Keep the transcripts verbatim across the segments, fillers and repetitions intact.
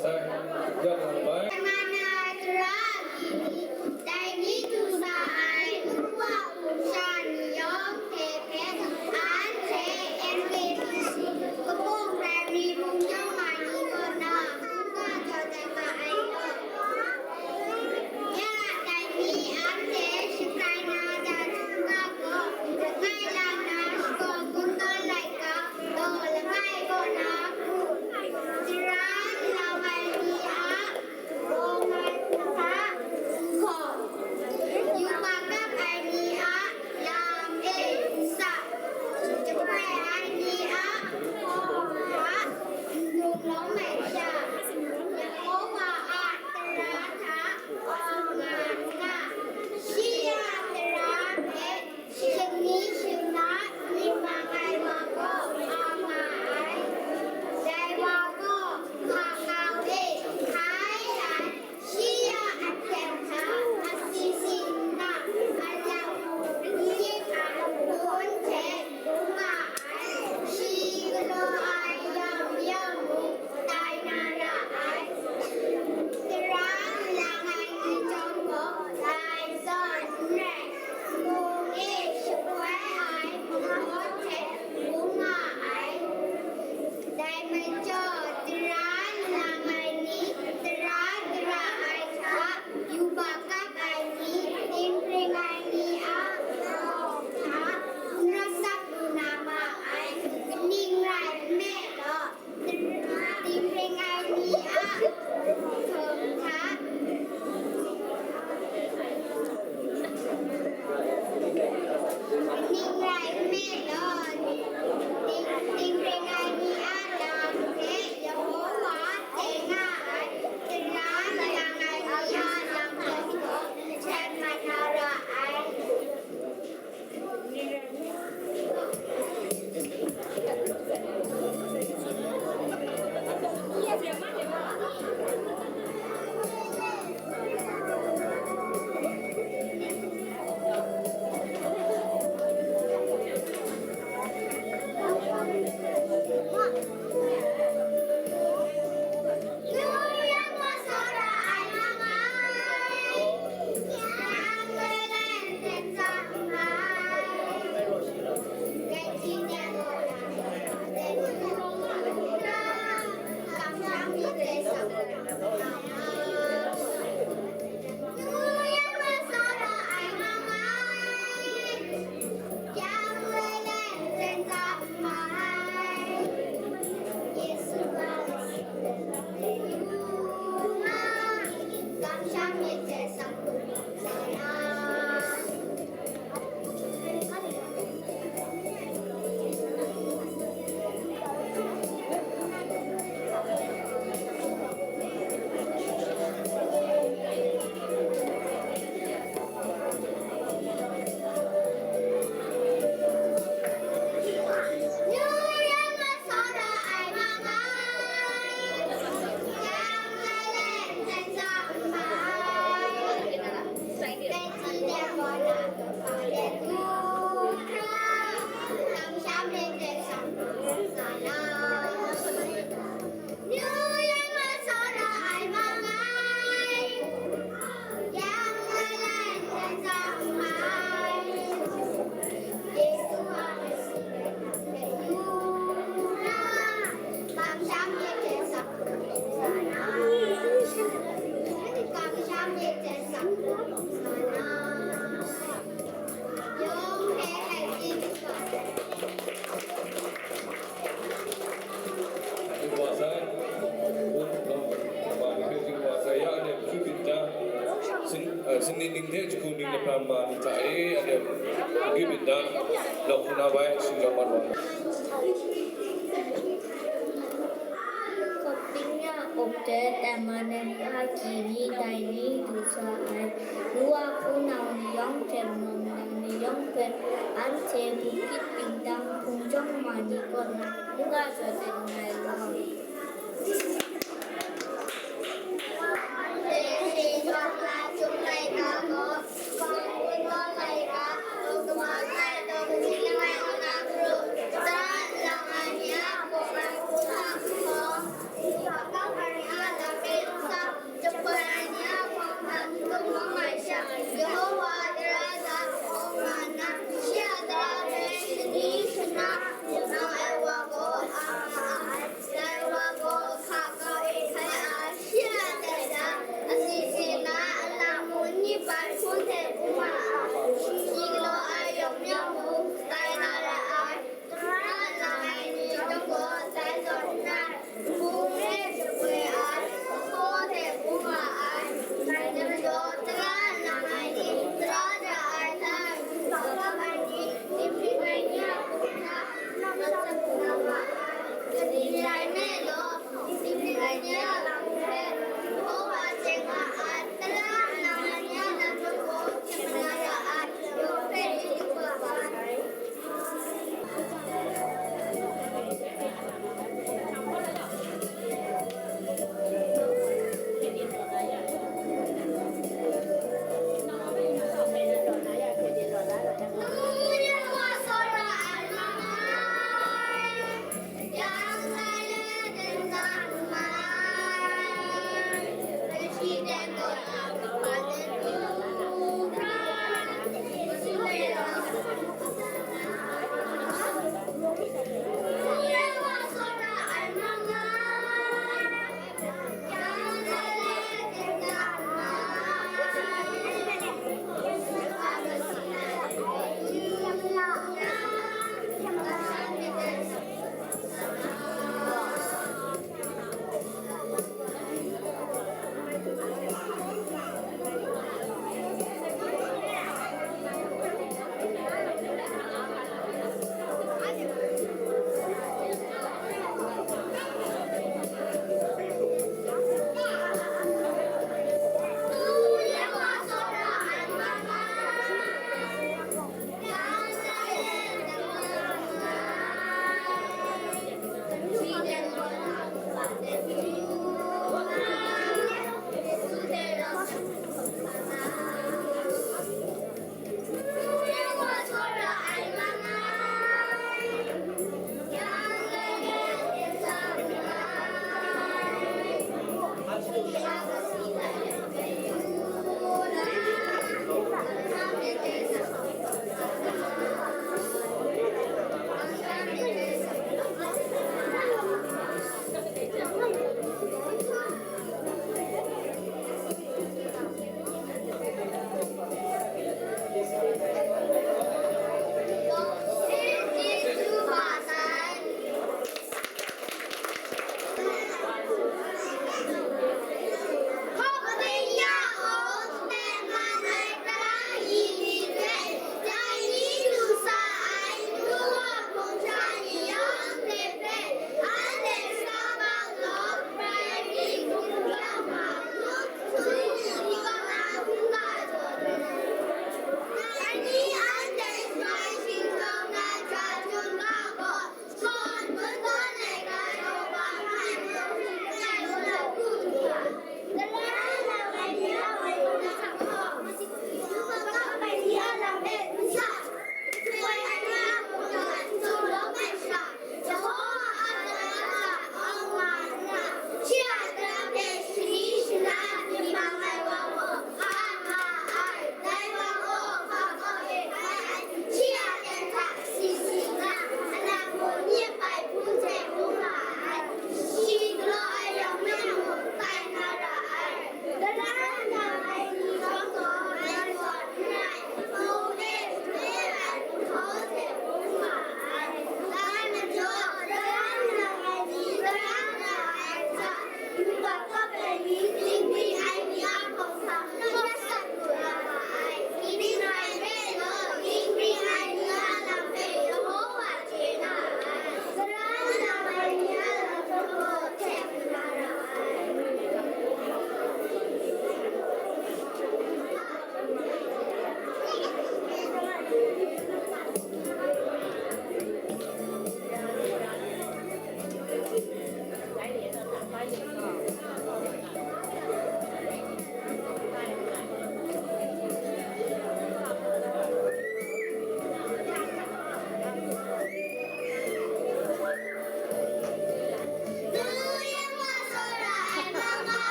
Sai, ya na bai. Mana tara agyi ni, dai ni du sa ai, nu wa hpung sha ni yawng hte hpe, anhte N K B C, Kabung Primary Mungchyawng ma ni kaw na, hkungga jaw dat ma ai law. Ya, dai ni anhte shaprai na ja hkungga gaw, langai lang na shakawn kungdawn laika, law langai kaw na hku, tara lang ai ni a, Rawng ai hku hta, hku hkawm, yubak kap ai ni a lam e nsa, jahprai ai ni a hkaw hta, n-gun lawm ai sha, Yehowa a tara hta awng nga nna, shi a tara hpe Shingni shingna myit mang ai wa gaw a nga ai. Dai wa gaw hka kau e hkai ai, shi a ahkyep hta asi si nna, alang myit a hpun hte dum nga ai, shi galaw ai yawng yawng mung, tai na ra ai. Tara lang ai ni chyawm gaw, dai zawn n rai, mung e shapoi ai mahkaw hte bung nga ai. Dai majaw, tara lang ai ni, tara gara ai hta, yubak kap ai ni, dinghpring ai ni a hkaw hta, n rawt sap lu na ma ai, kaning rai nme law, Dinghpring ai ni a hkum hta, kaning rai nme law, ding, dinghpring ai ni a lam hpe Yehowa chye nga ai, tara lang ai ni a lam hpe gaw, jat mat na ra ai. Sing, eh, singning ning hte jahku ning lahpram ma ni hta e, anhte n-, n-, n-, byin da, nawk hku na bai, shingkang mat wa. Kawpding ya awk de, tengman ai ni a agyi ni, dai ni du sa ai, ru a hpunau ni yawng hte, nawng nang ni yawng hpe, anhte bukit bindang hpung chyawm ma ni kaw na, n-, n-, nga jaw dat nngai law.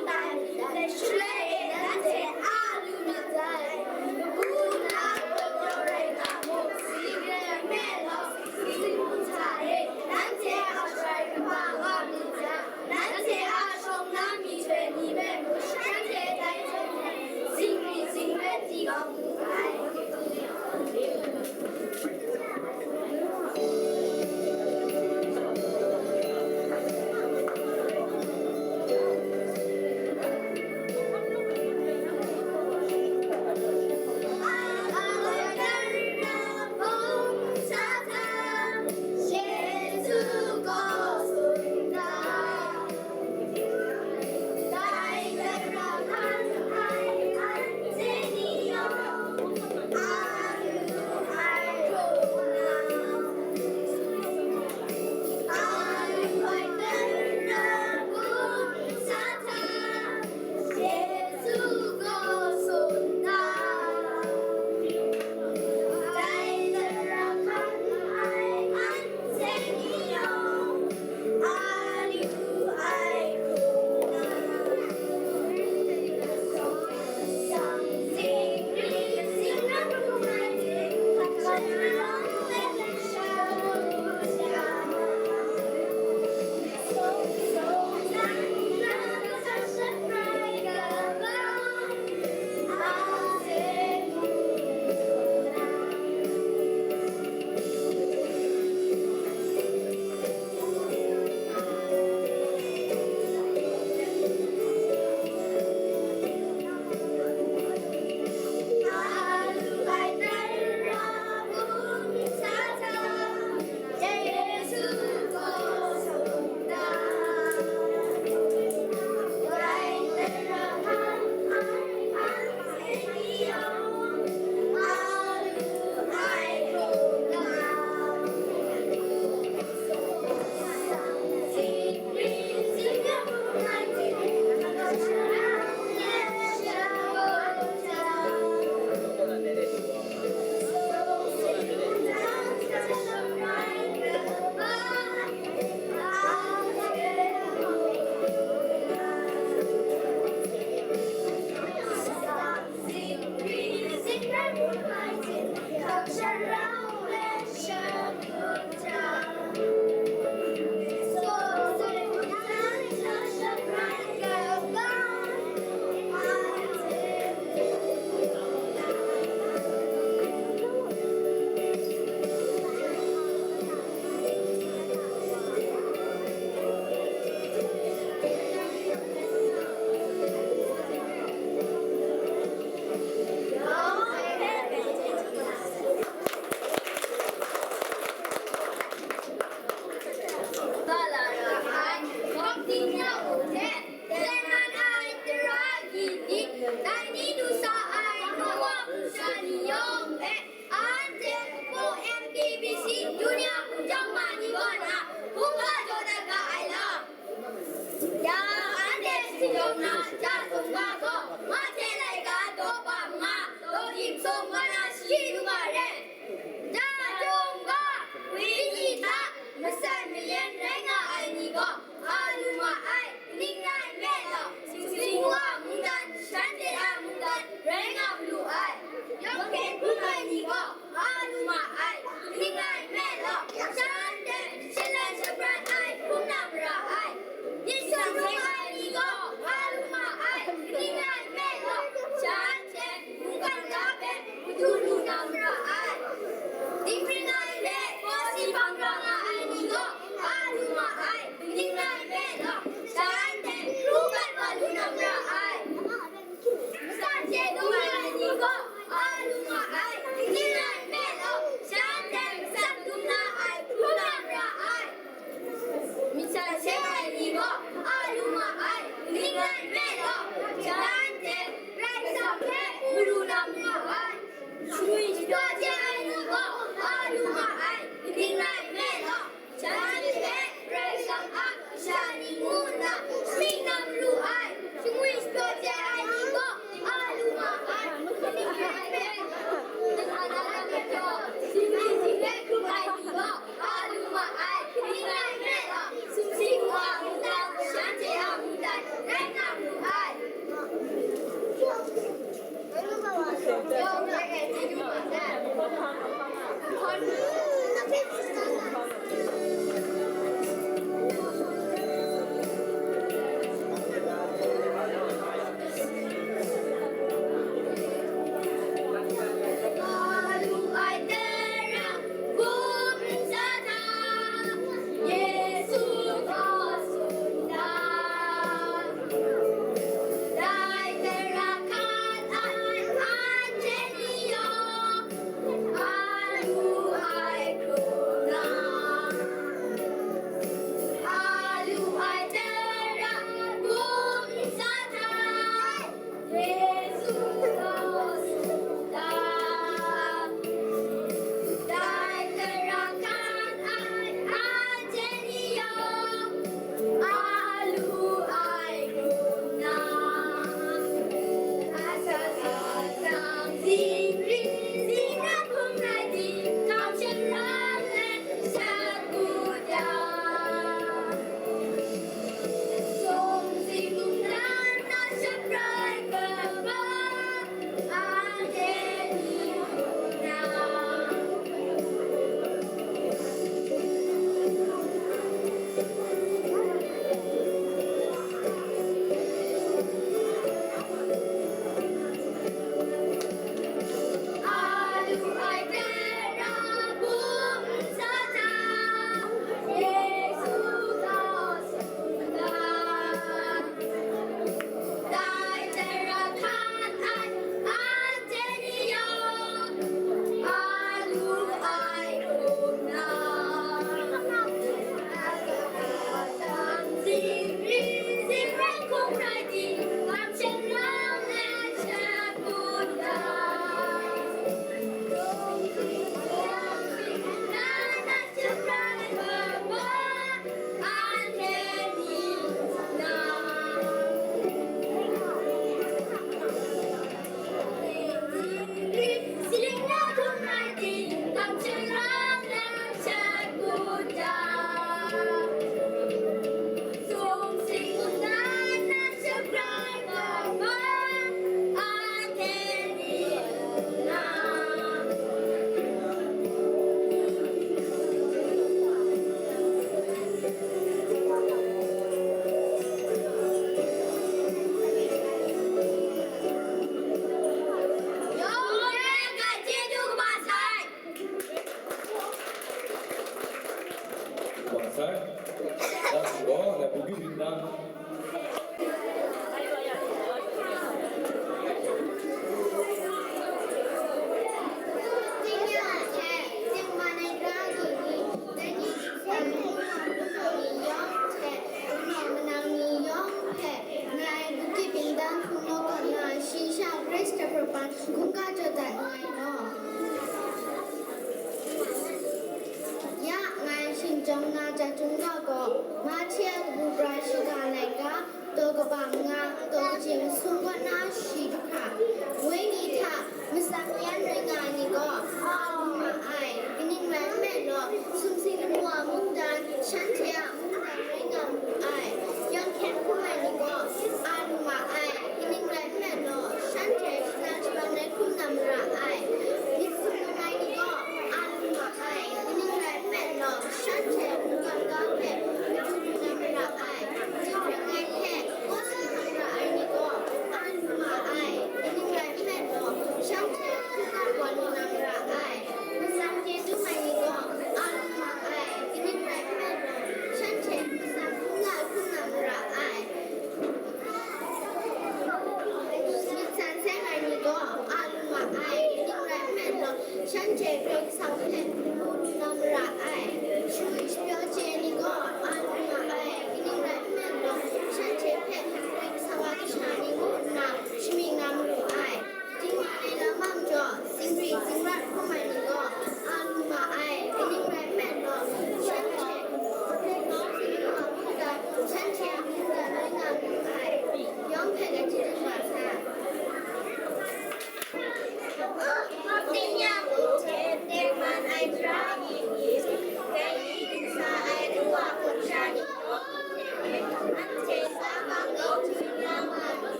Shaloi e nanhte a lu myit dai. Kabu nna gawt gawt rai nga mu, si re ai hpe lau, si mu hta e, nanhte a sharai kaba nga myit dai. Nanhte a shawng na myihtoi ni hpe mung shanhte dai hte maren, zingri zingrat di kau mu ai.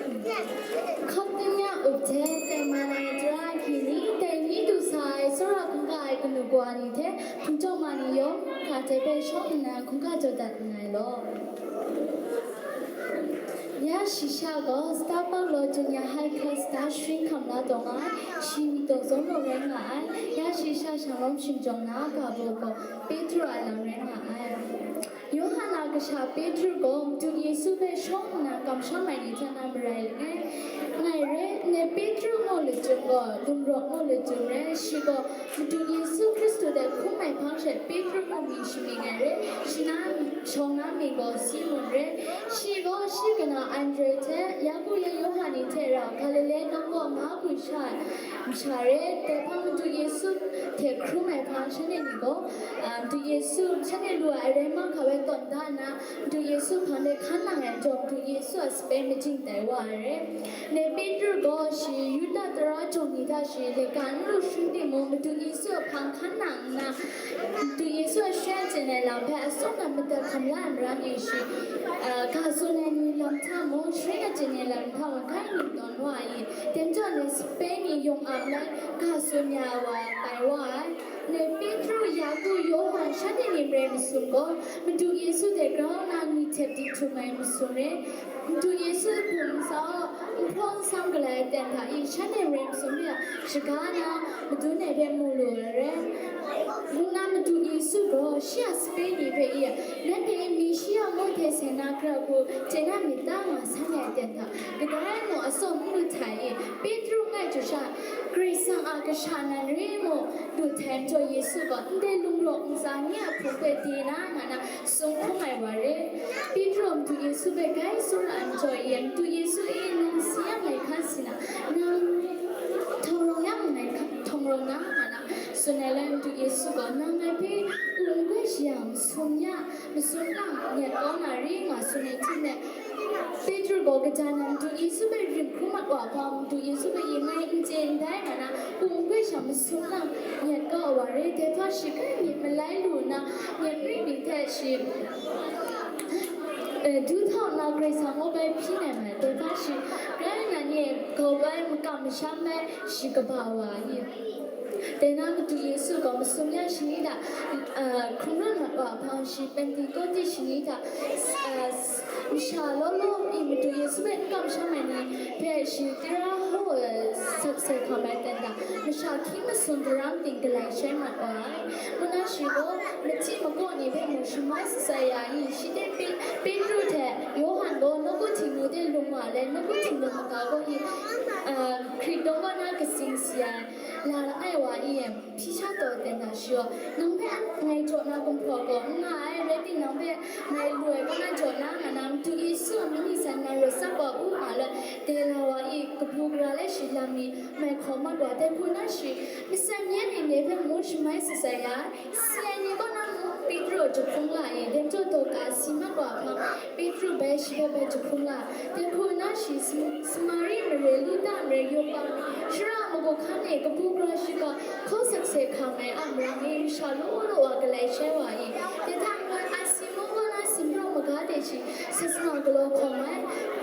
Hkawt ning ya up hte tengman ai tara hkyi ni, dai ni du sa ai tsawra hkungga ai kanu kawa ni hte hpungtawng ma ni yawng, hkra hte hpe shawng nna hkungga jaw dat nngai law. Ya shi sha gaw Star Park Law Junior High Class Star Shring Hkam La Dawng ai, shi myi taw Zawng Law rai nga ai. Ya shi sha Shangrawm Shinggyawng na ga baw gaw Petru a lam rai nga ai. Yawhan a kasha Petru gaw Madu Yesu hpe shawng nna kamsham ai ni hta na marai langai. Ngai re, ne Petru ngu lachyum gaw, Gumrawk ngu lachyum re, shi gaw Madu Yesu Hkristu hte hkrum ai hpang she Petru ngu mi shami ngai re, shi na shawng na mying gaw Simun re. Shi gaw shi kana Andre hte, Yaku yan Yawhan ni hte rau Galile nawng kaw Madu sha ai masha re. Dai hpang Madu Yesu hte hkrum ai hpang shanhte ni gaw, a, Madu Yesu shanhte lu ai rai mahkra ai tawn da nna, Madu Yesu hpang de hkan nang ai majaw, Madu Yesu a sape majing tai wa ai re. Ne Petru gaw shi Yuda tara jawng ni hta shi laika n lu shanhte mung, Madu Yesu a hpang hkan nang nna, Madu Yesu a sharen chyen ai lam hpe atsawm na madat hkam la ai maram e shi, a, ga tsun ai ni lam hta mung, sharin achyin ai lam hta mung, hkai ning tawn wa ai. Dai majaw, ne sape ni yawng a malai ga tsun ya ai wa tai wa ai. Ne Petru, Yaku, Yawhan shanhte ni marai masum gaw, Madu Yesu hte grau nna ngwi htep di htum ai masum re. Madu Yesu hpung ntsa, nhpraw nsam galai aten hta e shanhte marai masum hpe a shaga na madun ai hpe mu lu ai re. Ngu na Madu Yesu gaw shi a sape ni hpe e, nanhte Meshiya ngu hte seng na hkra hku chye na myit ta? Nga san ai aten hta, kadai mung atsawm n lu htai e. Petru ngai chyu sha, Karai Kasang a kasha nan re mu, lu htai majaw Yesu gaw, ndai Lungrawk ntsa ni a hpung hpe de na nga na sung hkrum ai wa re. Petru Madu Yesu hpe grai tsawra ai majaw e, Madu Yesu e, nang si yang lai hkan si na, nang htawng rawng yang lai hkan htawng rawng na nga na tsun ai le, Madu Yesu gaw, nang ngai hpe n goi shayang, masum ya, masum lang nyet kau na re nga tsun ai hte maren, Petru gaw kaja na Madu Yesu hpe rim hkrum mat wa hpa, Madu Yesu hpe yin ngai n chye ndai nga na, n goi shang masum lang nyet kau wa re, dai hpa shi grai myit malai lu nna, myit ri myit hte shi, eh, du htau nna Karai Kasang kaw bai hpyi nai ma ai, dai hpa shi grai na ni gau bai makam masham bai shi kaba wa ai. Dai na Madu Yesu gaw masum ya shani hta, uh, hkrum mat wa hpang shi Pentekote shani hta, uh, masha law law e Madu Yesu hpe n kamsham ai ni hpe shi tara hkaw, uh, sakse hkam ai ten hta, masha hkying masum daram ting galai shai mat wa ai. Ngu na shi gaw, machyi makaw ni hpe mung shamai shatsai ya i, shi hte Pe-, Petru hte Yawhan gaw nawku Htingnu de lung wa let, nawku Htingnu maga gaw i, uh, Hkrit daw wa na katsing si ai. La langai wa e, hpyi sha taw ten hta shi gaw, nang hpe an ngai jaw na gumhpraw gaw n nga ai, rai timung, nang hpe ngai lu ai kaw na jaw na nga na, Madu Yesu a myit san ngai rawt tsap wa u nga let, dai la wa e, kabu gara le shi lam mi mai hkau mat wa, dai hku na shi, masam yan e ni hpe ngu shamai shatsai ya ai, si ai ni kaw na mung Petru a jahpung la e, dai majaw Dorka si mat wa hpang, Petru bai shi hpe bai jahpung la, dai hku na shi Sam-, Samari mare, Luda mare, Yopa mare, shara magu hkan e kabu gara shiga hkaw sakse hkam ai a marang e, masha law law wa galai shai wa i, dai hta n-gun Asi mung kaw na Simpraw maga de shi sasana galaw hkawm ai,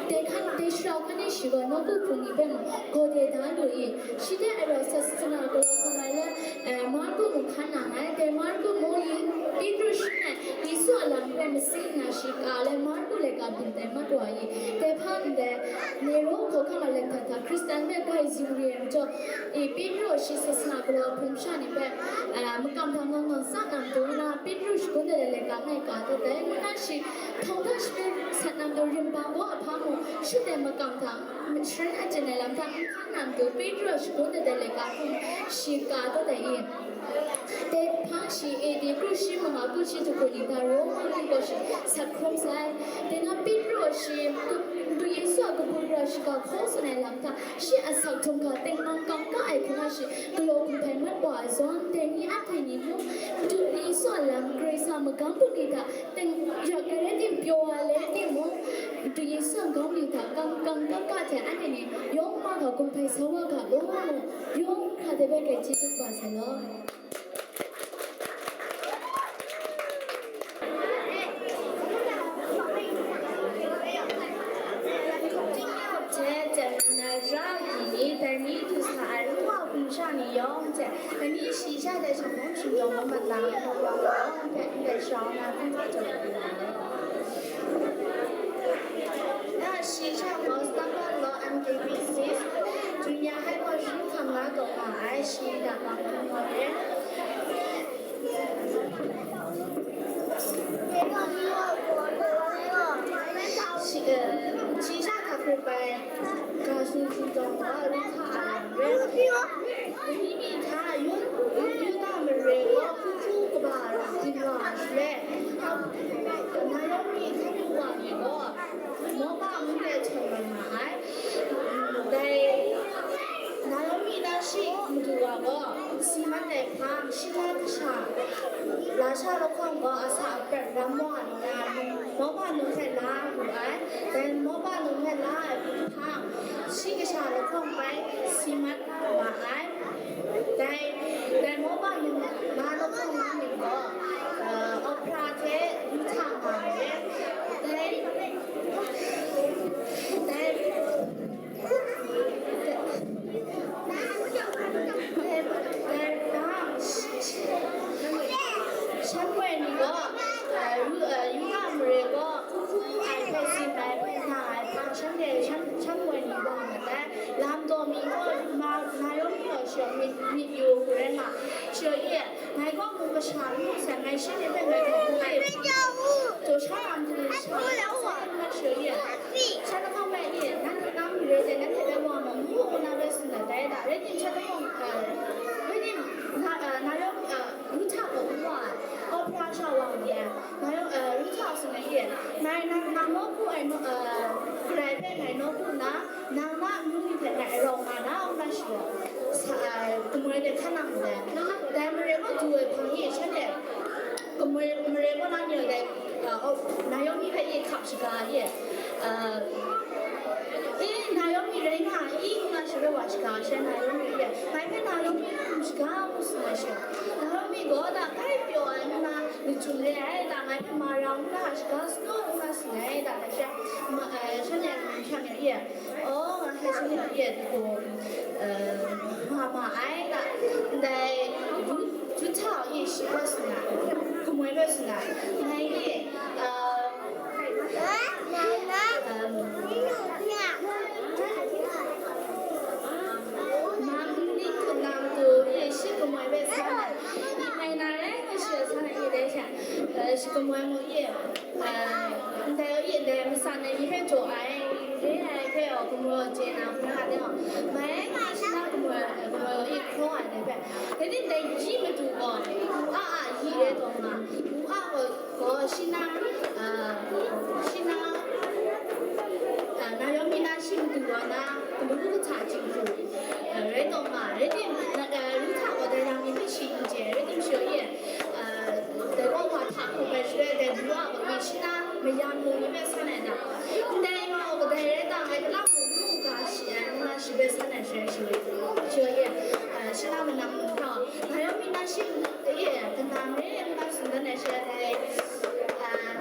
dai hkan, dai shara hkan e shi gaw nawku hpung ni hpe mung gaw de da lu i, shi hte ara sasana galaw hkawm ai le, eh, Marku mung hkan nang ai. Dai Marku mung i, Petru shi ngai Yesu a lam hpe matsing nna shi ka le Marku laika byin tai mat wa i, dai hpa ndai, Nero hkawhkam a lam hta hta Hkristan hpe grai zing re ai majaw, i, Petru shi sasana galaw hpung masha ni hpe, eh, makam hta ngang ngang sa na matu na, Petru shagun dat ai laika ngai ka dat ai, ngu na shi, hkawng hta shi hpe sat na matu, rim bang wa a hpa mung, shut ai makam hta, sharin achyin ai lam hta n hkan na matu, Petru a shagun dat ai laika hpe shi ka dat ai i. Dai hpa shi A D kru shi manga kru shi jahku ni hta Roma ni gaw shi sat hkrum sai. Dai na Petru shi Madu Yesu a kabu gara shiga hkaw tsun ai lam hta, shi a sak htum hka tengman kang ka ai hku na shi galaw hkum hpai mat wa ai zawn, dai ni anhte ni mung, Madu Yesu a lam, Karai Kasang magam bungli hta teng-, ya, grai rai tim pyaw wa let timung, Madu Yesu a nkau mi hta kang, kang ka ka hte anhte ni yawng ma ga gumhpai sa wa ga law, yawng hkra de bai grai chyeju kaba sai law. Hte, hte, na ra ni, dai ni du sa ai, nwa hkum sha ni yawng hte, dai ni shi sha dai sha hkum shing yawng mat na, hpe ndai shau na, hkum hpa jaw ai. Na shi sha gaw Stamford Law M K B sis, Junior High Court shi hkam na taw nga ai, shi da bang hkrum wa re. Shi, eh, shi sha hkap hkrit bai, ga shing shing taw nga, ru hta a lam re. Ni mi hta, Yu-, Yuda mare gaw hku hku kaba ra hkring nga ai shaloi, Naomi hkap wa mi gaw, Moba ngu de htawn mat ma ai. Dai Naomi na shi madu wa gaw, si mat ai hpang, shi na kasha lasha lahkawng gaw, a sa a prat ram wa nna, Moba num hpe la wu ai. Dai Moba num hpe la ai hpang, shi kasha lahkawng bai si mat ma ai. Dai, dai Moba num la lahkawng na myit gaw, uh, Ophra hte Ruhta nga ai. Dai, dai, dai, dai, shan woi ni gaw, uh, Ru-, uh, Yuda mare gaw, hku hku ai hpe tsim ai hpe nga ai hpang, shanhte shan, shan woi ni wa mat ai. Lam taw mi gaw, ma, Naomi gaw shi myit, myit yu hku rai nga, shi e, ngai gaw mung kasha lu sai, ngai shi ni hpe ngai hkawm hku e hpang, jaw sha lam hte sha sai nna shi e, shan lahkawng bai e, nanhte nang mare dai, nanhte bai wa ma, ngu ngu na bai tsun dat dai da, rai tim, shan lahkawng, uh, rai tim, na, uh, Naomi, uh, Ruhta gaw ngu Nang, nang nawku ai, uh, karai hpe ngai nawku nna, nang na amyu ni hte ngai rau nga na, ngu na shi gaw, sa, uh, kamoi de hkan nang ndai. Dai mare kaw du ai hpang e, shanhte kamoi mare kaw na ni dai, uh, oh, Naomi hpe e hkap shaga e, uh, e, Naomi rai nga i, ngu na shi rai wa shaga, sha Naomi e, ngai hpe Naomi hkap shaga, ngu tsun ai she. Naomi gaw da kai pyaw ai nna, Ni chum re ai, da ngai hpe Mara ngu na shaga sano ngu na tsun ai, da ngai hpe ma, eh, shanhte a mung hkyan ya ye. Oh, ngai hpe shanhte ya ye, ko, eh, ma ma ai, da ndai Ru-, Ruhta ye shi hpe tsun ai, kamoi hpe tsun ai. Ngai ye, eh, Nang ning hkum nang tu, e, shi kamoi hpe san ai. Ngai na rai ngu shi san ai, e, dai sha, e, shi kamoi mu, e, e, ndai, e, ndai matsan ai ni hpe jaw ai, re ai hpe, o, kamoi je na, hkra de, o, mai ai nga shi na kamoi, kamoi, e, hkaw ai dai hpe. Dai ni dai yi matu gaw, u a a yi rai taw nga, u a gaw, gaw, shi na, ah, shi na, ah, Naomi na shi matu wa na, matu kahta jinghku, ah, rai taw nga, rai tim, na, ah, Ruhta gaw dai lam ni hpe shi n chye, rai tim shi e, ah, dai gaw wa hta hku bai shaloi, dai Boaz gaw shi na mayam mung ni hpe san ai na, ndai gaw kadai rai ta, ngai galang mung mu ga shi ai, ngu na shi hpe san ai shaloi shi, shi e, ah, shi na manang mung hta, Naomi na shi, e, kanang re, ngu na tsun dan ai shaloi, dai, ah,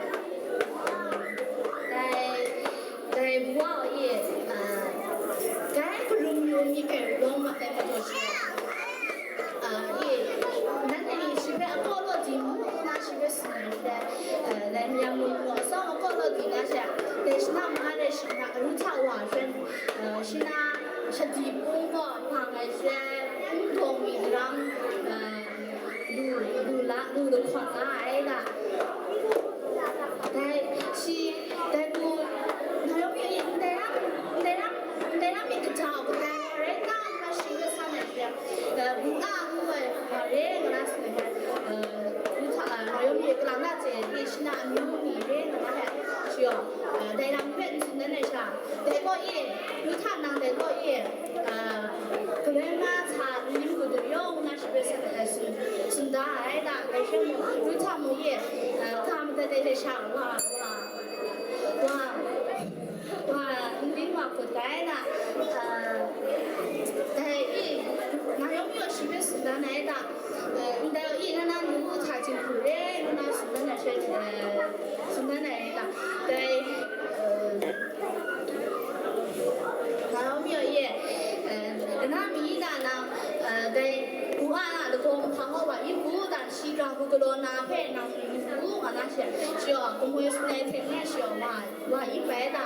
Dai, dai Boaz e, a, dai karum yu myit hpe lawng mat ai majaw shi, a, e, nanhte ni shi hpe akaw law di mu, ngu na shi hpe tsun ai, dai, a, dai mayam mung gaw atsawm akaw law di na she, dai shi na ma rai shi na, Ruhta wa hpe, a, shi na shadi pung gaw hpang ai she, n dawng mi daram, a, lu, lu la, lu lahkawt la ai da. Dai, shi, dai hku, Naomi e, ndai ram, ndai ram, ndai ram myit kaja u kadai rai ta, ngu na shi hpe san ai she, eh, Boaz ngu ai, eh, re nga na tsun ai, eh, Ruhta, eh, Naomi e kalang na chye ai, shi na amyu ni re nga na he, shi gaw, eh, dai lam hpe n tsun dan ai sha, dai kaw e, Ruhta nang dai kaw e, eh, galoi nga sa n yu madu yawng na shi hpe san ai, tsun, tsun da ai da, dai hpe mung, Ruhta mung e, eh, ga madat ai hte sha, wa, wa, wa, wa, n ning wa hkut ai da, eh, dai e, Naomi gaw shi hpe tsun dan ai da, eh, ndai e, na na nu hta jinghku re, ngu na tsun dan ai she, eh, tsun dan ai da, dai, eh, Naomi e, eh, na mi na nang, eh, dai Boaz a lagaw nhpang gaw wa yu u da, shi ga hku galaw na hpe nang yu u, nga na she, shi gaw kamoi tsun ai hte maren shi gaw wa, wa yu ai da,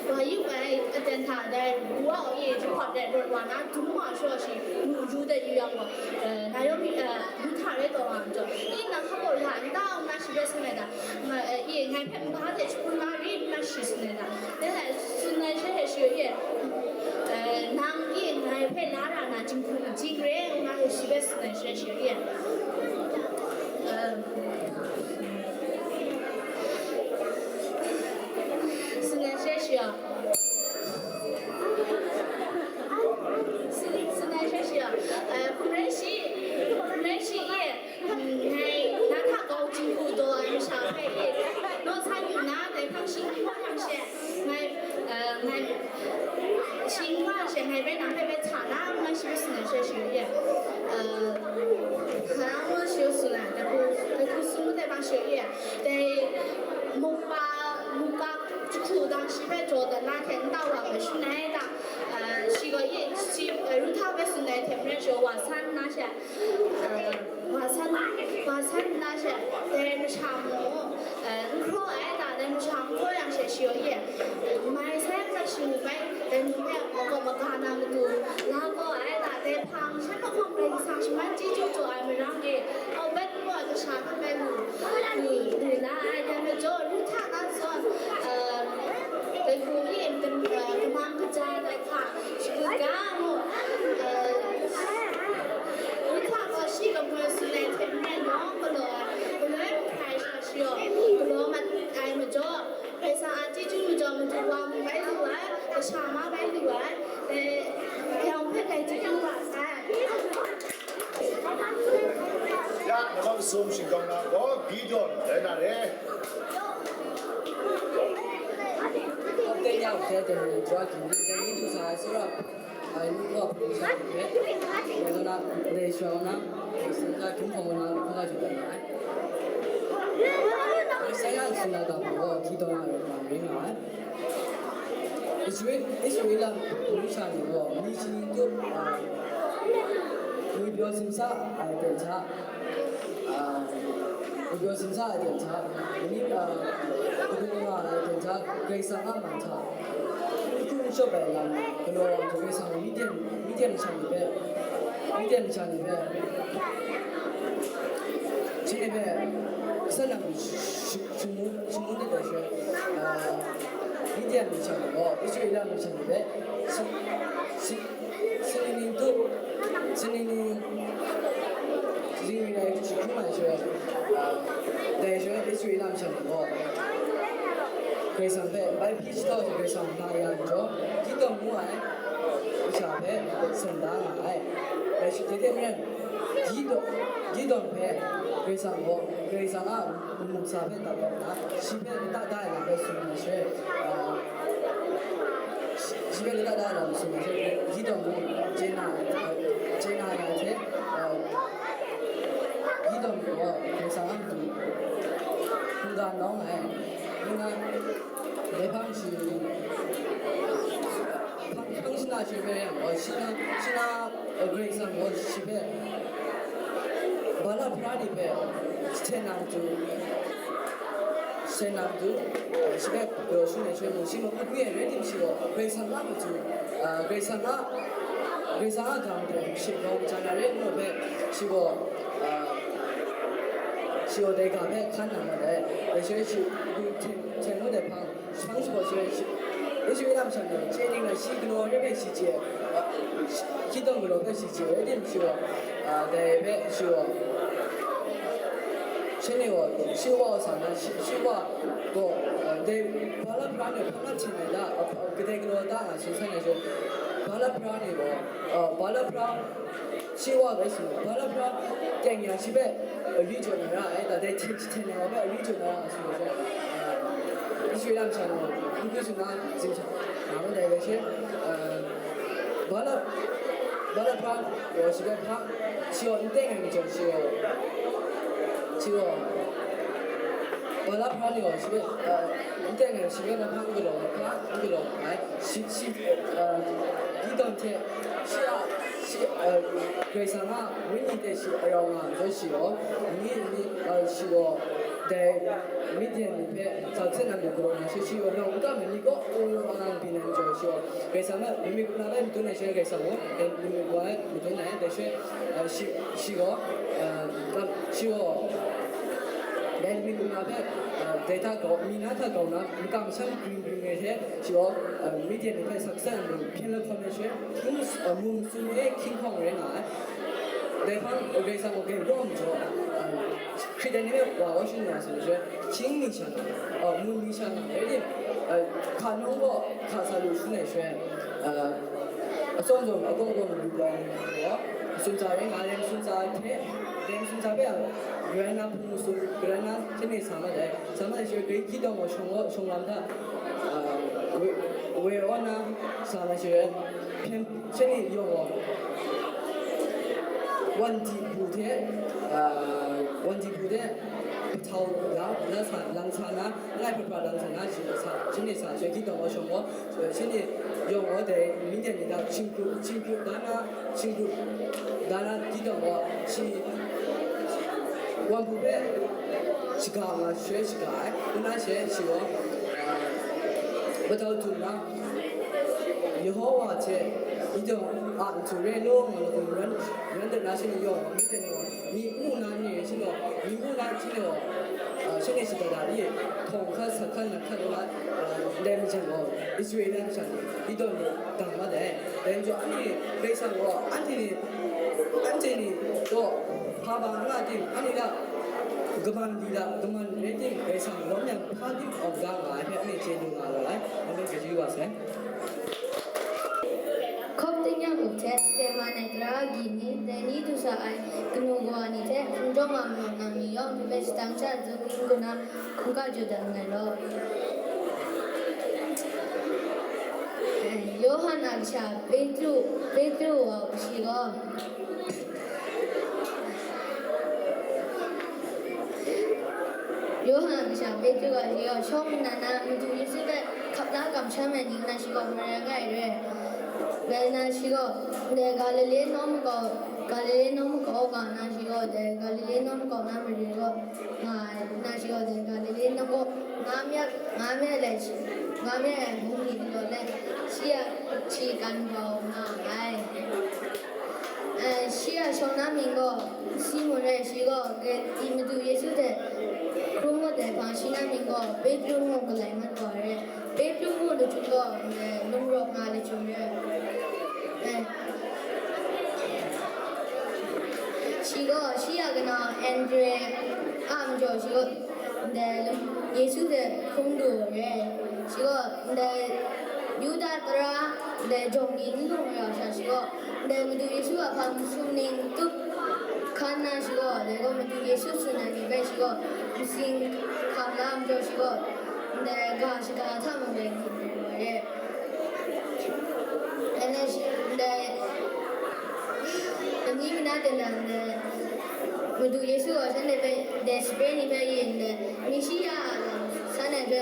wa yu ai aten hta dai Boaz e jahpawt de rawt wa na dum wa shaw shi, nu yu de yu yang gaw, eh, Naomi, eh, Ruhta rai taw nga majaw, e nang hpa gaw ra n ta, ngu na shi hpe tsun ai da, nga, eh, e ngai hpe nba de shagun la rit, ngu na shi tsun ai da. Dai hta tsun ai she hte shi e, eh, nang e ngai hpe la ra na jinghku majing re, ngu na shi hpe tsun ai she shi e, eh, tsun ai she shi a, tsun, tsun ai she shi a, eh, hkum rai shi, hkum rai shi e. Ngai na hta kau jinghku daw ai masha hpe e, naw san yu na, dai hpang shi n hkawm yang she, ngai, eh, ngai, shi n hkawm yang she, ngai bai nang hpe bai hta na, ngu na shi hpe tsun ai she shi e, eh, hpa ngu shi tsun ai, dai hku, dai hku tsun dai hpang shi e, dai mukpa, mukpa jahku dang shi hpe jaw dat na hte nta wa hpe shun ai da, eh, shi gaw e, shi, eh, Ruhta hpe tsun ai hte maren shi gaw wa san na she, Wa san, wa san nna she, dai masha mung, eh, n hkraw ai da, dai masha n hkraw yang she, shi gaw e, mai sai hkra shi mu bai, dai nu hpe, wa gaw maga na matu, la gaw ai da, dai hpang shan mahkawng Karai Kasang shaman chyeju jaw ai marang e, Obed ngu ai kasha hpe bai lu, lu, lu la ai, dai majaw, Ruhta na zawn, eh, dai hku e, eh, kamang kaja dai hka, shagu ga mu, eh, Ruhta gaw shi kamoi tsun ai hte maren nawng galaw ai, galoi mahkrai sha shi gaw galaw mat ai majaw, Karai Kasang Masum shingkang na gaw Gideon rai na re. Teng yang hte teng ni jwa hkying ni, teng ni du sa ai tsawra ai ni gaw hpung sha hte, dai gaw na, dai shara na, Isaiah hkying hpawng na, hpung ga jut ai. Isaiah tsun ai ga hpang gaw Gideon a rai nga ai. Israel, Israel a mung sha ni gaw, mi shani tup, a, ngwi pyaw simsa ai ten hta, a, ngwi pyaw simsa ai ten hta, ni, a, kabu nga ai ten hta, Karai Kasang a man hta, n hkrum n shawp ai lam, galaw ai hte Karai Kasang Midian, Midian masha ni hpe, Midian masha ni hpe, shi ni hpe, asan nang sh-, sh-, Shingun, shingun dat ai shaloi, a, Midian masha ni gaw Israela masha ni hpe, si-, si-, sini ning tu, sini ning zingrin ai jahkrum ai shaloi, a, dai shaloi Israela masha ni gaw Karai Kasang hpe bai hpyi jahtau hte Karai Kasang na ya ai majaw, Gideon ngu ai masha hpe san da nga ai. Dai shi, dai hte maren, Gideon, Gideon hpe Karai Kasang gaw, Karai Kasang a mungsa hpe tat kau nna, shi hpe lata da ai lam hpe tsun ai shaloi, a, shi, shi hpe lata da ai lam tsun ai shaloi, Gideon mung chye na, chye na ya hte, a, Gideon gaw Karai Kasang a matu hkungga nawng ai, nna, dai hpang shi, hpang, hpang shana shi hpe yang gaw, shana, shana, Karai Kasang gaw shi hpe, Bala hpara ni hpe, jahten na matu, jahten na matu, shi hpe galaw shangun ai shaloi mung, shi mung n gwi ai rai tim, shi gaw Karai Kasang a matu, a, Karai Kasang a, Karai Kasang a ga matu hpe shi grau maja na re ngu hpe, shi gaw, a, shi gaw dai ga hpe hkan nang mat ai. Dai shaloi shi, jahten, jahten ngut ai hpang, Shapang shabaw shaloi shi, Israela masha ni chye ning na, shi galaw re ai hpe shi chye, a, shi, Gideon galaw hpe shi chye, rai tim shi gaw, a, dai hpe shi gaw, shanhte gaw, shi wa wa sa na, shi, shi wa gaw, a, dai Bala hpara ni hpang na hten ai da, a, kadai galaw da nga tsun san ai shaloi, Bala hpara ni gaw, a, Bala hpara, shi wa bai sung, Bala hpara teng yang shi hpe, a, ri jaw na ra ai, dai hte jahten na wa hpe ri jaw na ra ai sung gaw, a, Israela masha gaw, n hkrum n shana, zing sha, nga ma dai rai she, a, Bala, Bala hpara gaw shi hpe hpa, shi gaw n teng ai majaw, shi gaw, shi gaw, Bala hpara ni gaw shi hpe, a, n teng ai, shi hpe na hpa n galaw, hpa n galaw ai, shi, shi, a, Gideon hte shi a, shi, a, Karai Kasang a Wenyi hte shi a rau nga ai majaw, shi gaw, ni, ni, a, shi gaw, dai Midian ni hpe sa hte nang gaw galaw na, shi, shi gaw rau n kam ai ni kaw, wun wun ang ang byin ai majaw, shi gaw, Karai Kasang a myit gun na bai madun ai shaloi, Karai Kasang gaw, dai myit gun ai madun ai, dai shaloi, a, shi, shi gaw, a, kam, shi gaw, dai myit gun na hpe, a, dai hta grau, mi na hta grau na, makam masham gring gring ai hte, shi gaw, a, Midian ni hpe sa hte nang gaw hpyen lahkawm ai shaloi, hkying, a, mung sum e hkying hkawng rai nga ai. Dai hpang, Karai Kasang gaw grai galaw majaw, a, hkrit ai ni hpe wa wa shangun ya sa ai shaloi, hkying ni sha nga, a, mun ni sha nga, rai tim, a, hka nawng gaw hka sa lu shangun ai shaloi, a, atsawm tsawm, agawng agawng lu ai gaw, masum tsa rai nga ai, masum tsa hte, dai masum tsa hpe a, karai na hpung masum, karai na hte ni sa mat ai, sa mat ai shaloi, grai Gideon gaw shawng gaw, shawng lam hta, a, woi, woi aw na sa mat ai shaloi, hpyen Shanhte yawng gaw, wan di hpu hte, a, wan di hpu hte, pahtau la, la sa, lang sa na, langai hpra hpra lang sa na, shi sa, shanhte sa, shanhte Gideon gaw shawng gaw, shanhte yawng gaw dai Midian ni hta shingkrup, shingkrup da na, shingkrup da na, Gideon gaw shi wan hpu hpe shaga nga, shaloi shaga ai, nna she shi gaw, a, patau htum na, Yehowa hte Gideon a nhtu re law nga lahkawng ran, ran dat na shanhte yawng, Midian ni gaw, mi n mu na ni, shanhte gaw, mi n mu na shanhte gaw, a, shanhte shada da i, htawng hkat, sa hkat, nat hkat nga, a, ndai majaw gaw, Israela masha ni Gideon ni dang mat ai. Dai majaw, anhte Karai Kasang gaw, anhte ni, anhte ni gaw, hpa ba n nga tim, anhte hta kaman di da, kaman rai tim, Karai Kasang lawm yang hpa tim awng da nga ai hpe, anhte chye lu nga ra ai, anhte chyeju wa sai. Hkawm tingnyang up hte, Tema nai tara agyi ni, dai ni du sa ai kanu kawa ni hte, hpung Yawng a manu nang ni yawng hpe shadang sha zungning kaw na hkungga jaw dat nngai law. Yawhan a kasha Petru, Petru wa shi gaw, Yawhan a kasha Petru wa shi gaw, shawng nnan na Madu Yesu hpe hkap la kamsham ai ni na shi gaw marai nga ai re. Rai na shi gaw, ndai Galile nawng makau, Galile nawng makau ga na shi gaw, ndai Galile nawng makau na mare gaw nga ai, na shi gaw, ndai Galile nawng gaw nga myat, nga myat ai, nga myat ai hpung ni galaw let, shi a hti kan bau nga ai. Eh, shi a shawng na mying gaw Simun rai, shi gaw Madu Yesu hte hkrum ngut ai hpang shi na mying gaw Petru ngu galai mat wa ai. Petru ngu lachyum gaw, eh, lungrawk nga lachyum rai. Eh, shi gaw, shi a kanau Andre a majaw shi gaw, ndai Yesu hte hkrum du ai. Shi gaw, ndai Yuda tara, ndai jawng ni n lung ra sha shi gaw, ndai Madu Yesu a hpang sumning tup hkan na shi gaw, dai gaw Madu Yesu tsun ai ni hpe shi gaw, masing hkam la majaw shi gaw, ndai ga shaga hta mung rai hkrit rai wa ai. Anhte shi, ndai, amyu mana ten na ndai, Madu Yesu gaw shanhte hpe, ndai sape ni hpe yin ndai, Meshiya a lam san ai hpe,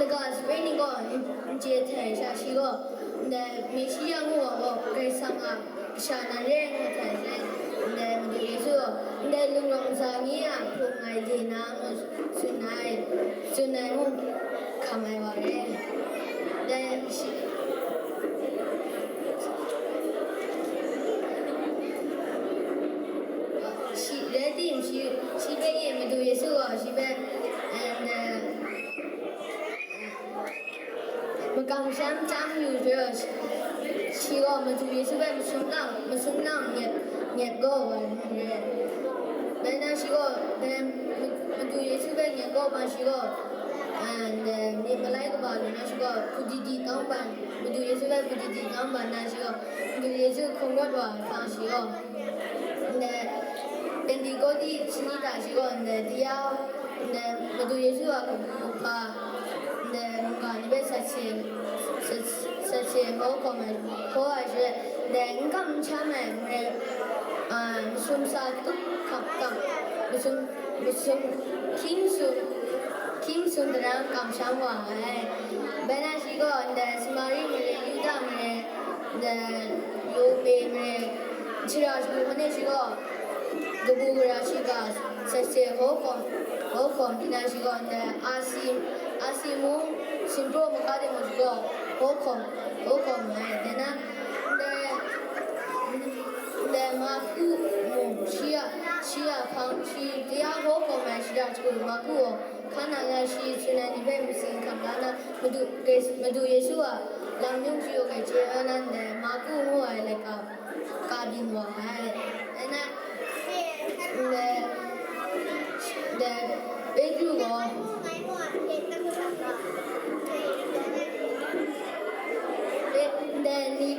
laga sape ni gaw n, n chye htai sha shi gaw, ndai Meshiya ngu wa gaw Karai Kasang a kasha nan re ai ngu htai hte, ndai Madu Yesu gaw, ndai lungrawng ntsa ni a hpung ai de na ngu tsun ai, tsun ai ngu hkam ai wa re. Dai shi, shi rai tim, shi, shi hpe yin Madu Yesu gaw shi hpe, and, uh, makam sham chyam yu jang, shi gaw Madu Yesu hpe masum lang, masum lang nyet, nyet gaw wa ai re. Dai na shi gaw, dai Madu Yesu hpe nyet gaw ma shi gaw, and, uh, myit malai kaba lu na shi gaw, hpudidi tawng ban, Madu Yesu hpe hpudidi tawng ban na shi gaw, Madu Yesu hkungrawt wa ai hpang shi gaw, ndai Pentekote shani hta shi gaw, ndai tia, ndai Madu Yesu a kabu hpa, ndai mungga ni hpe sat se, sat, sat se hkaw hkawm ai, hkaw ai she, ndai n kam n sham ai mare, a, masum sa tup hkap hkap, masum, masum hkying sum, hkying sum daram kamsham wa ai. Bai na shi gaw, ndai Samari mare, Yuda mare, ndai Yope mare, shara shagu hkan e shi gaw, kabu gara shiga sat se hkaw hkawm, hkaw hkawm di na shi gaw, ndai Asi, Asi mung, Sinpraw mahka de mung shi gaw, hkaw hkawm, hkaw hkawm ai. Dai na, ndai, ndai Marku mung, shi a, shi a hpang, shi tia hkaw hkawm ai shara shagu Marku gaw, Kana la shi tsun ai ni hpe masing hkam la na, Madu, Madu Yesu a lam yung shayu hkrai chye ai na ndai Marku ngu ai laika ka byin wa ai. Dai na, ndai, ndai Petru gaw, ndai ni,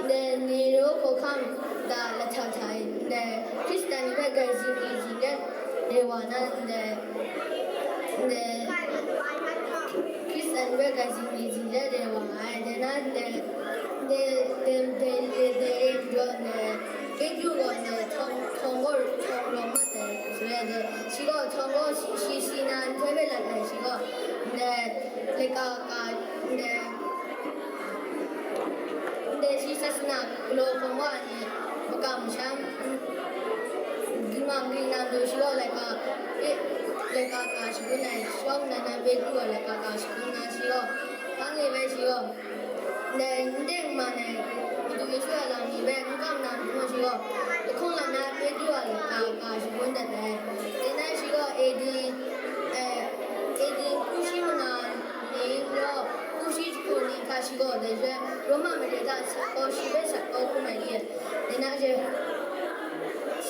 ndai Nero hkawhkam da lahtak hta e, ndai Hkristan ni hpe grai zingri zinglet re wa na, ndai, ndai Hkristan ni hpe grai zingri zinglet re wa ai. Dai na, ndai, ndai, ndai, ndai, ndai e majaw, ndai Petru gaw, ndai htawng, htawng gaw, htawng rawng mat ai, shaloi, ndai, shi gaw htawng gaw shi, shi, shi na nhtoi hpe lat ai, shi gaw, ndai, laika ka, ndai, Ndai shi sasana galaw hkawm wa ai ni makam masham, n-, n-, n-, n-, n-, n-, n-, shi gaw laika, e, laika ka shangun ai, shawng nnan na Petru gaw laika ka shangun na shi gaw, hpang e bai shi gaw, ndai n teng n man ai, Madu Yesu a lam ni bai n kam na mung shi gaw, lahkawng lam na Petru gaw laika ka shangun dat ai. Dai na shi gaw A D, eh, A D hku shi manga, Ni gaw, hku shi jahku ni hta shi gaw, dai hpe Roma mare hta sat kau, shi hpe sat kau hkrum ai ni, dai na she,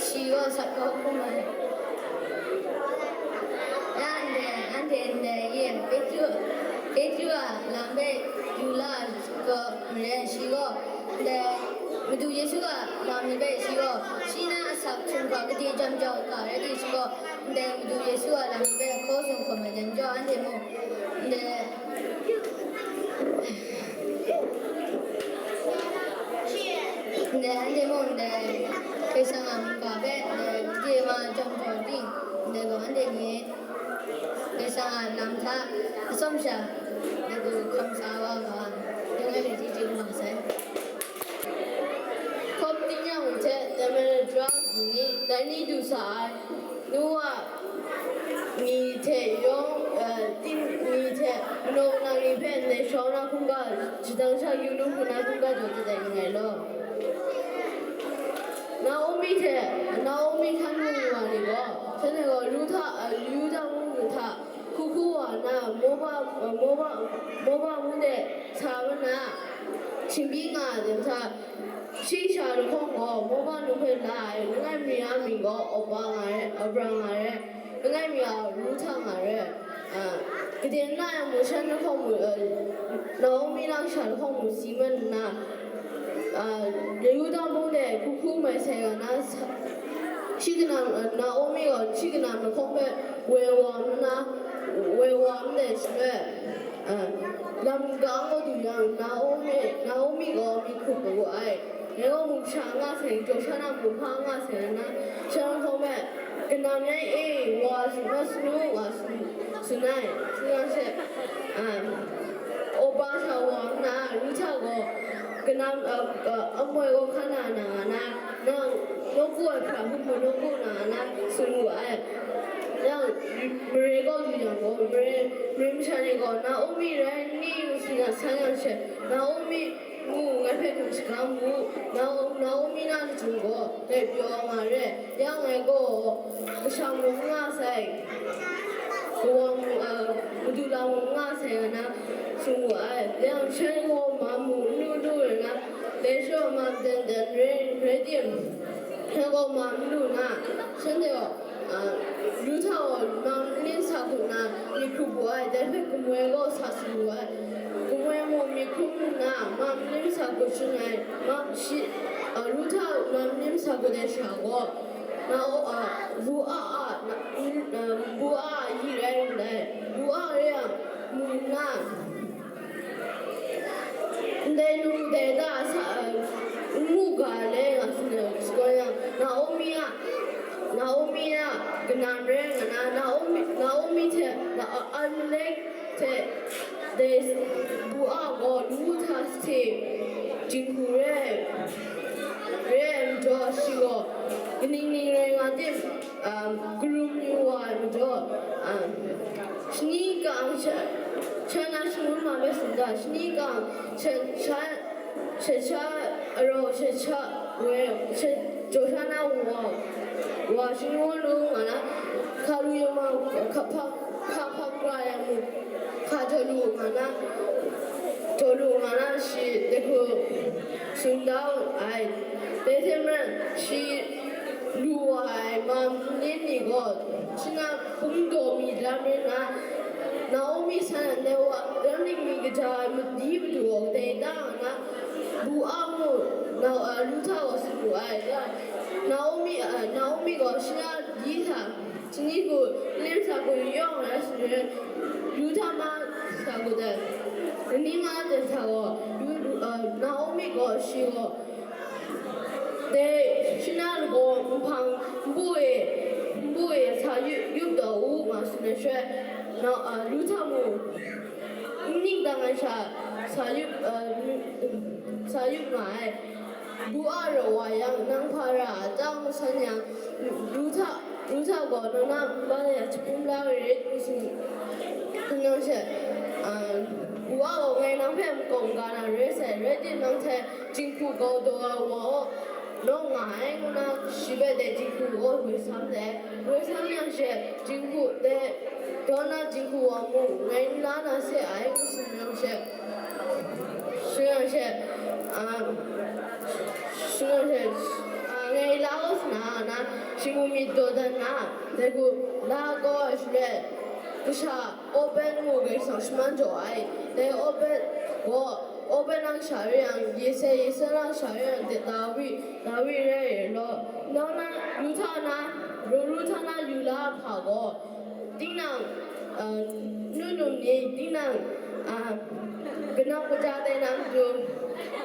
shi gaw sat kau hkrum ai. Ya ndai, anhte ndai ye, Petru, Petru a lam hpe yu la ai gaw, maren shi gaw, ndai Madu Yesu a lam ni hpe shi gaw, shi na a sa Hkum hkra gade jam jau ga rai timung gaw, ndai Madu Yesu a lam hpe hkaw zung hkawm ai lam jau anhte mung, ndai, ndai anhte mung, ndai Karai Kasang a mungga hpe, ndai gade ma jam jau ting, ndai gaw anhte ni Karai Kasang a lam hta atsawm sha, ndai gaw hkam sa wa ga, yawng ai hte chyeju ma sai. Hkawm ning yang hte Tamenedra ni, dai ni du sa ai, Noa ni hte yawng, eh, ting ni hte manaw nang ni hpe ndai shawng na hkungga shadang sha yu lu hku na hkungga jaw dat ai ning rai law. Naomi hte, Naomi hkan mu wa ni gaw, shanhte gaw Ruhta, eh, Yuda mung hta hku hku wa nna, Moba, eh, Moba, Moba mung de sa wa nna, shingbyi nga ai hta, Shi sha lahkawng gaw, Moba num hpe la ai langai mi a mying gaw Opa nga ai, Abra nga ai, langai mi a Ruhta nga ai. A, kaden na yang mung shan lahkawng mu, a, Naomi na sha lahkawng mu si mat nna, a, Yuda mung de hku hku mai sai nga na, sa-, shi kanam, a, Naomi gaw shi kanam lahkawng hpe woi wa nna, woi wa ndai shaloi, a, lam ka gaw du yang, Naomi, Naomi gaw myit hkrup wu ai. Dai gaw mung sha nga sai, jaw sha na mung hpa nga sai na, sha hkawng me, kanam yan e, wa tsun, wa tsun u, wa tsun, tsun ai, tsun yang she, a, Opa sha wa nna, Ruhta gaw, kanam, a, a, amoi gaw hkan na nga na, nang nawku ai hpra hpung hpung nawku na nga na, tsun wu ai. Yang, mare gaw du yang gaw, mare, mare masha ni gaw, Naomi rai n ni? Ngu tsun ya san yang she, Naomi, mu, ngai hpe hkum shaga mu, Nao-, Naomi na lachyum gaw dai pyaw nga re, ya ngai gaw kashang mung n nga sai, kawang mung, a, madu lam mung n nga sai, nga na tsun wu ai. Yang shanhte gaw ma mu n lu lu rai na, dai sha ma dan dan rai, rai tim, shanhte gaw ma n lu na, shanhte gaw A, Ruhta gaw ma nim sa hku nna myit hkrup wu ai, dai hpe kamoi gaw sa tsun wu ai. Kamoi mung myit hkrup nna ma nim sa hku shun ai, ma shi, a, Ruhta ma nim sa hku dai sha gaw, na, a, Bua a, na, a, Bua a yi rai ndai, Bua re yang, mu nna, Ndai nu dai da sa, n mu ga le nga tsun ai, shakawn yang, Naomi a, Naomi a kanan rai nga na, Naomi, Naomi hte na, a, Elimelek hte dai Bua gaw Ruhta hte jinghku re ai, re ai majaw, shi gaw kaning ning rai nga tim? Um, karum yu wa ai majaw, um, shani kang sha, sha na shangun ma bai tsun da, shani kang sha, sha, sha, sha arau, sha, sha woi, sha, jaw sha na wa, wa shangun lu nga na, hka lu yawng ma, hka hpa, hka hpa pra yang mu, hka jaw lu nga na, jaw lu nga na, shi dai hku tsun da ai. Dai hte maren, shi lu wa ai ma nim ni gaw, shi na hpung daw mi lam rai nna, Naomi san a ndai wa ram ning mi kaja ai madi madu gaw kadai da nga na, Bua mu, na, a, Ruhta gaw tsun wu ai. Ya, Naomi, a, Naomi gaw shi na di hta, shani hku, nim sa hku yawng ai shaloi, Ruhta ma sa hku dai, ni ma dai hta gaw, Ru-, Ru-, a, Naomi gaw shi gaw, Dai, shi na lagaw nhpang npu e, npu e sa yup, yup taw u, nga tsun ai shaloi, na, a, Ruhta mung, n ning dang ai sha, sa yup, a, sa yup nga ai. Bua rau wa yang, nang hpa ra a ta? Ngu san yang, Ruhta, Ruhta gaw, nang na npu ya jahpum la ai rai, ngu tsun, ngu yang she, a, Bua gaw, ngai nang hpe makawng ga na rai sai, rai timung, nang hte jinghku kau daw ai wa gaw, nawng nga ai, ngu na, shi hpe dai jinghku gaw woi sam ai. Woi sam yang she, jinghku dai, daw na jinghku wa mung, ngai n la na se ai, ngu tsun yang she, tsun yang she, a, tsun yang she, a, ngai la kau sa na, na, shi mung myit daw dan na, dai hku la kau ai shaloi, kasha Obed ngu Karai Kasang shaman jaw ai, dai Obed gaw, Open nang sha re yang, ye se ye se nang sha re yang, de Dawi, Dawi re lo. Nang na, yu hta na, ro ru hta na yu la hpa gaw, tinang, uh, nu num ni, tinang, uh, kanau kaja dai na matu,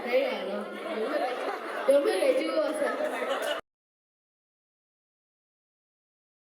dai ya lo. Yawng hpe rai chyu wa sa.